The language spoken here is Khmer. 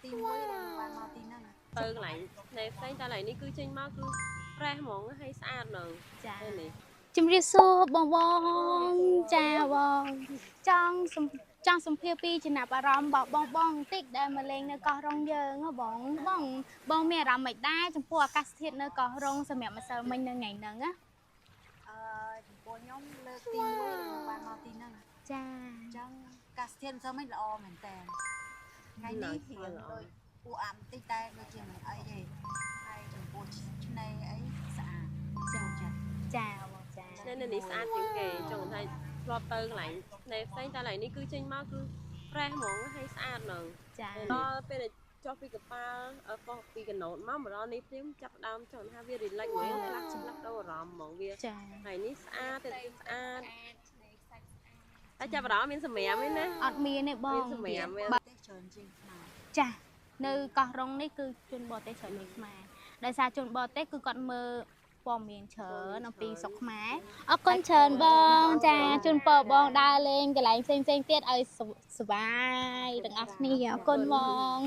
ទី1ដែលខ្ញុំបានមកទីហ្នឹង ទៅកន្លែងឆ្នេរផ្សេងតែកន្លែងនេះគឺចេញមកគឺ fresh ហ្មងហើយស្អាតហ្មង ចា ហើយនេះ ជំរាបសួរបងបងចាបងចង់សំចង់សម្ភាសពីចំណាប់អារម្មណ៍របស់បងបងបន្តិចដែលមកលេងនៅកោះរងយើងហ៎បងបងបងមានអារម្មណ៍មិនដែរចំពោះអាកាសធាតុនៅកោះរងសម្រាប់ម្សិលមិញនៅថ្ងៃហ្នឹងណា អឺចំពោះខ្ញុំលើកទី1ដែលខ្ញុំបានមកទីហ្នឹង ចា អញ្ចឹងអាកាសធាតុម្សិលមិញល្អមែនតើថ្ងៃនេះរៀងដូចអួអាំតិចតែដូចជាមិនអីទេហើយចំពោះឆ្នេរអីស្អាតចូលចិត្ត ចាបងចា ឆ្នេរនៅនេះស្អាតជាងគេចង់ថាធ្លាប់ទៅកន្លែងឆ្នេរផ្សេងតែកន្លែងនេះគឺចេញមកគឺ fresh ហ្មងហើយស្អាតហ្មង ចា ដល់ពេលដែលចុះពីកប៉ាល់អឺប៉ោះពីកណូតមកមកដល់នេះភ្លាមចាប់ផ្ដើមចង់ថាវា relax ហ្មងផ្លាស់ផ្លាស់ដូរអារម្មណ៍ហ្មងវា ចា ហើយនេះស្អាតទៀតស្អាតតែចាប់អារម្មណ៍មានសម្រាមឯណា អត់មានទេបង មានសម្រាមមាន ទេសច្រើនជាងខ្មែរ ចានៅកោះរងនេះគឺជនបរទេសច្រើនជាងខ្មែរដោយសារជនបរទេសគឺគាត់មើលព័ត៌មានច្រើនអំពីស្រុកខ្មែរអរគុណច្រើនបងចាជូនពរបងដើរលេងកន្លែងផ្សេងៗទៀតឲ្យសប្បាយទាំងអស់គ្នាអរគុណបង។